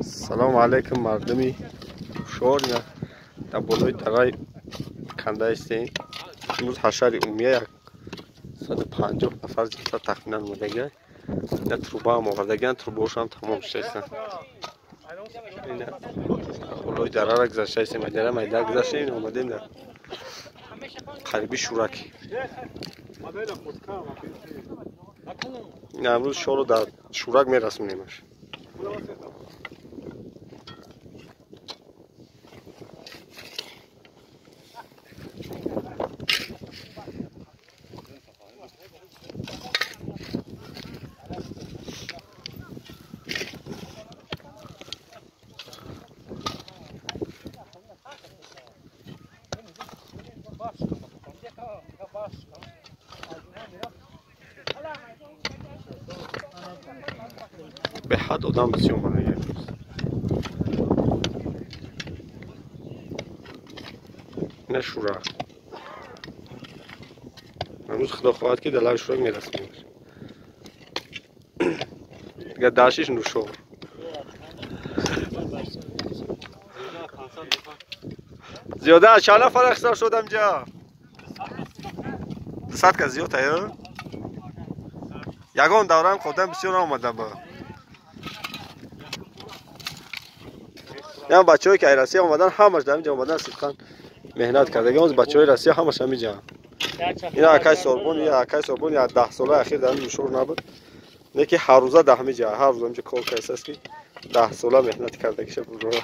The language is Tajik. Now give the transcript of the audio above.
Салому алайкум, мардуми шор. Дар болои дараи канда ҳастем. Имрӯз ҳашари умумия 150 нафар зиёдтар тахминан омадагиа. Ина трубаам овардагиан, трубаошам тамом шудаистанд. Ина болои дарара гузашта ҳастем, дара майда гузаштем, омадем дар қариби Шурак. Ина имрӯз шорро дар Шурак мерасонемаш. Беҳад одам бисёр омадагиа. Ина Шурак. Имрӯз худо хоҳад, ки дар лаби Шурак мерасонем. Дигар дашиш нушор. Зиёда аз чанд нафар ҳисоб шуд инҷа? 200 кас зиёд ая? Ягон давраам одам бисёр наомада ба. Ям бачаҳое ки ай Россия омадан, ҳамаш дар инҷа омадан, сидқан меҳнат кардагион. Бачаҳои Россия ҳамаш ҳамиҷа. Ина акай Сорбон, я акай Сорбон я 10 солаи ахир дар нушор набуд. Не ки ҳар рӯза дар ҳамиҷа, ҳар рӯза ҳамиҷа кор кардааст, ки 10 сола меҳнат кардагиша бурора.